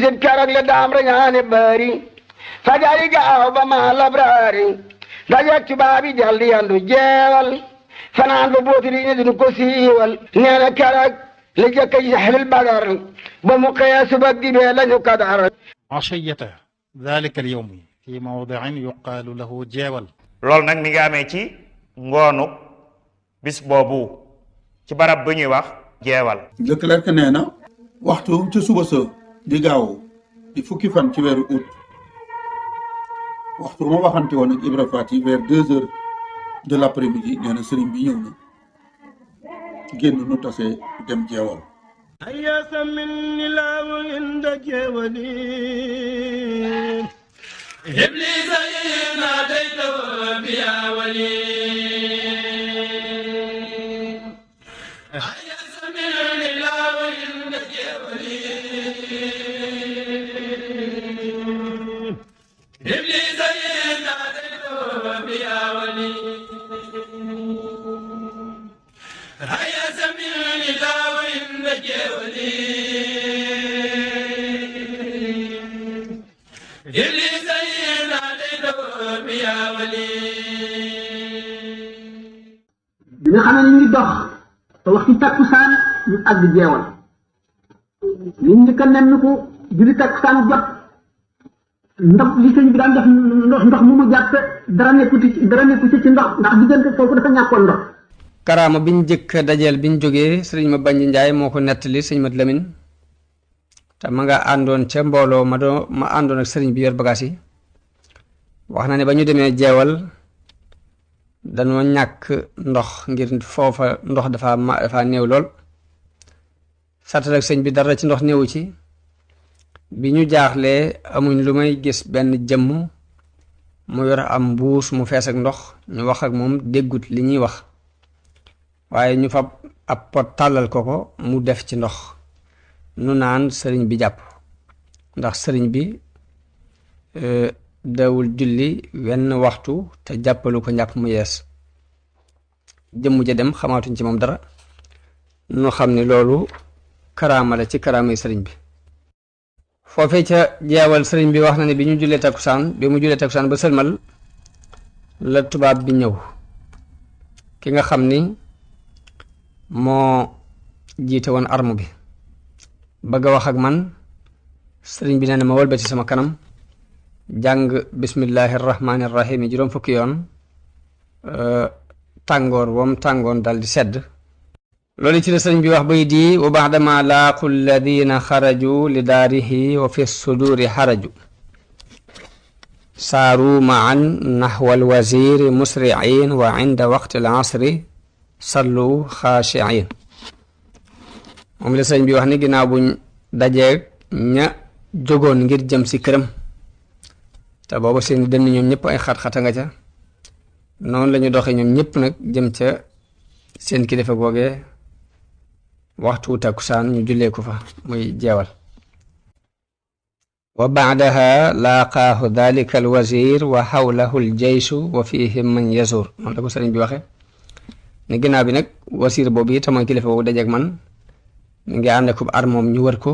sib keroog la daam rañaane bari fajari gaaw ba ma labraari dajeek tubaab yi jal di yandu jeewal fanaan ba bootiri ne dinu ko siiwal nee na keroog la jëkk yi saxlil badar ba mu xëyee suba dibee lañu kadar عشية ذلك اليوم في موضع يقال له جيول loolu nag mi ngi amee ci ngoonu bis boobu ci barab bu ñuy wax jeewal. Leclerc nee na waxtu ca suba sa di gaaw di fukki fan ci weeru août waxtu ma waxante woon ak Ibra Fati vers 2 heures de l'après-midi nee na sëriñ bi ñëw na génn nu tase dem jeewal أياس مني لا عند جولي إبليس ناديته بيا ولي أياس مني لا عند جولي إبليس ناديته بيا ولي أياس مني لا عند جولي إبليس ناديته بيا ولي bi nga xam ne ñu ngi dox te waxtu takkusaan ñu àgg jeewal li njëkk a nemmiku julli takkusaan jot ndox li sëñ bi daan def ndox mu jàppe dara nekku ci ndox ndax diggante foofu dafa ñàkkoon ndox. karaama biñ jëkk dajeel biñ jógee sëriñ ma bañ njaay moo ko nettali sëñ mat lamin te ma nga àndoon ca mbooloo ma àndoon ak sëriñ bi yor bagaas yi wax na ne ba ñu demee jeewal dañoo ñàkk ndox ngir foofa ndox dafa néew lool sartal ak sëñ bi dara ci ndox néewu ci bi ñu jaaxlee amuñ lu may gis benn jëmm mu yor am mbuus mu fees ak ndox ñu wax ak moom déggut li ñuy wax waaye ñu fab ab pot tàllal ko mu def ci ndox nu naan sëriñ bi jàpp ndax sëriñ bi dawul julli wenn waxtu te jàppalu ko njàpp mu yees jëmm ja dem xamaatuñ ci moom dara nu xam ne loolu karaama la ci karaama yi sëriñ bi foofee ca jeewal sëriñ bi wax na ne bi mu jullee takkusaan ba sëlmal la tubaab bi ñëw ki nga xam ni moo jiite woon arme bi bëgg a wax ak man sëriñ bi nee na ma wëlbati sama kanam jàng bismillahi rahmaani rahim yi juróom fukki yoon tàngoor wam tàngoon dal di sedd loolu ci la sëriñ bi wax bay di wa baadama laaqu alladina xaraju li daarihi wa fi suduri xaraju saaru maan naxwa alwaziri musriin wa inda waqti alasri sallu xaashiin moom la sëriñ bi wax ni ginnaaw buñ dajeeg ña jógoon ngir jëm si këram te booba seen dënn ñoom ñëpp ay xat-xata nga ca noonu la ñu doxee ñoom ñëpp nag jëm ca seen kilifa googee waxtu takkusaan ñu jullee ko fa muy jeewal wa baadaha laaqaahu dalika alwazir wa xawlahu aljeysu wa fihim man yazur noonu la ko sëriñ bi waxe ne ginnaaw bi nag wasiir boobu it mooy kilifa boobu dajeeg man mi ngi ànd ak armoom ñu wër ko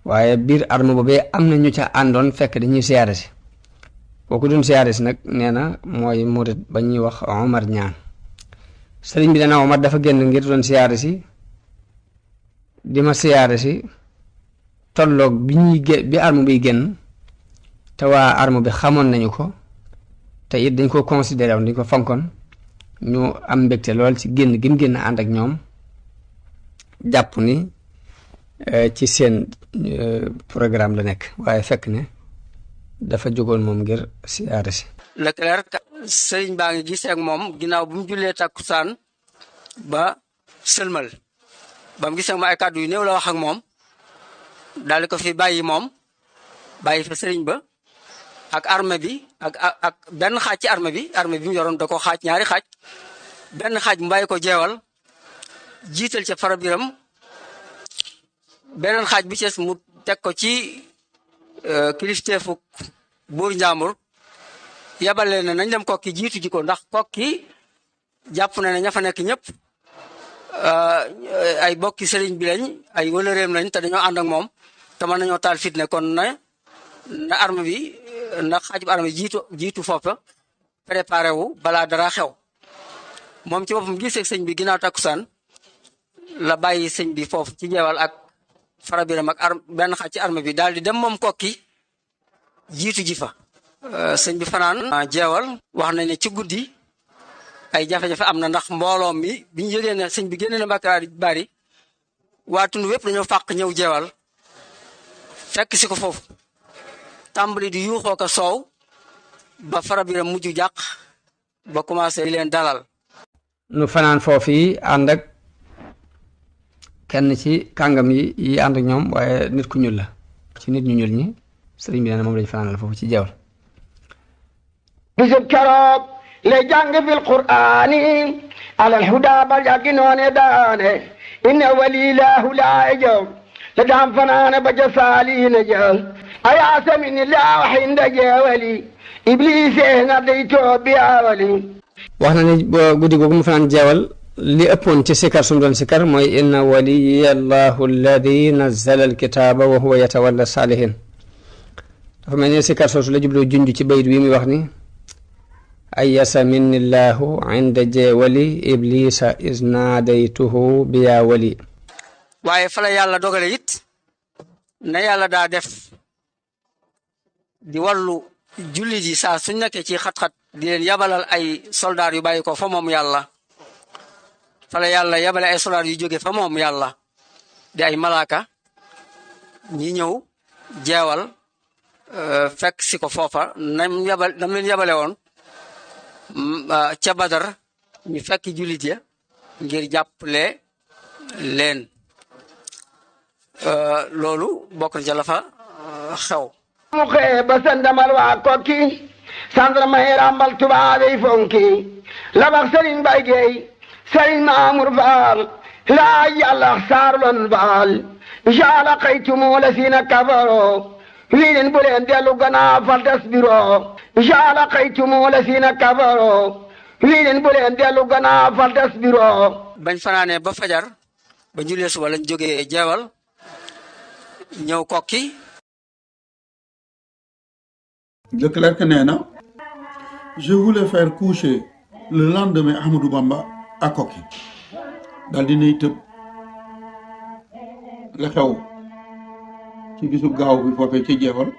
waaye biir arme boobee am na ñu ca àndoon fekk dañuy siyaare si kooku doon siyaare si nag nee na mooy murit ba ñuy wax Omar ñaan sëriñ bi dana Omar dafa génn ngir doon siyaare si di ma siyaare si tolloog bi arme biy génn te waa arme bi xamoon nañu ko te it dañ ko considéré woon dañ ko fonkoon ñu am mbégte lool ci génn gi mu génn ànd ak ñoom jàpp ni ci seen programme la nekk waaye fekk ne dafa jógoon moom ngir siyaare si Leclerc sëriñ baa ngi gisee ak moom ginnaaw bu mu jullee takkusaan ba sëlmal ba mu gisee ma ay kàddu yu néew la wax ak moom daal di ko fi bàyyi moom bàyyi fa sëriñ ba ak armée bi ak benn xaaj ci armée bi mu yoroon da ko xaaj ñaari xaaj benn xaaj mu bàyyi ko jeewal jiital ca farabiram beneen xaaj bi ci mu teg ko ci kilifteefu buur njaambur yabale ne nañ dem kokki jiitu ji ko ndax kokki jàpp na ne ña fa nekk ñëpp ay bokki sëriñ bi lañ ay wëlëreem lañ te dañoo ànd ak moom te te mën nañoo taal fitne kon na arme bi na xaajub arme bi jiitu foofa préparé wu balaa dara xew moom ci boppam gisee sëñ bi ginnaaw takkusaan la bàyyi sëñ bi foofu ci jeewal ak farabiram ak benn xaaj ci arme bi daal di dem moom kokki jiitu ji fa sëñ bi fanaan jeewal wax nañ ne ci guddi ay jafe-jafe am na ndax mbooloo mi biñu yëgee ne sëñ bi génne na Mbàkke Bari waa tund wépp dañoo fàq ñëw jeewal fekk si ko foofu tàmbali di yuuxoo ko soow ba farabiram mujj jàq ba commencé di leen dalal nu fanaan foofu yi ànd ak kenn ci kàngam yi ànd ak ñoom waaye nit ku ñuul la ci nit ñu ñuul ñi sëriñ bi nee na moom lañu fanaanal foofu ci jeewal bisub keroog le jàng fil qur'aani alal huda ba yàggi noone daane inna walilaahu laa jaw la daam fanaane ba ja saaliina jaw ayaasa min laa waxinda jeewali ibliise nga day too biyaawali wax na ne guddi googu mu fanaan jeewal li ëppoon ci sikar sum doon sikar mooy inna waliya allahu alladi nazzala alkitaaba wa huwa yatawalla saalihin dafa mel ne sikar soosu la jubloo junj ci bayit wi muy wax ni ayasa minni llahu inda jeewali iblisa isnaadaytuhu biya wali waaye fa la yàlla dogale it na yàlla daa def di wàllu jullit yi saa suñ nekkee ci xat-xat di leen yabalal ay soldaar yu bàyyi ko fa moom yàlla fa la yàlla yabale ay soldaar yu jóge fa moom yàlla di ay malaaka ñi ñëw jeewal fekk si ko foofa nam leen yabale woon ca Badar ñu fekk jullit ya ngir jàppale leen loolu bokk na ca la fa xew mu xee ba sandamal waa kokki sandarma yi ràmbal tubaabey fonki la wax sëriñ Bay Géey sëriñ Maamur Faal laa yàlla saarloon faal jaala xaytumu la siina kafaro wii leen bu leen dellu gannaaw fal tasbiro jaala xaytumu la siina kafaro wii leen bu leen dellu gannaaw fal tasbiro bañ fanaanee ba fajar ba julee suba lañ jógee jeewal ñëw kokki Leclerc nee na je voulais faire coucher le lendemain Ahmadou Bamba à Koki daal di nay tëb la xew ci bisub gaaw bi foofee ci jeewal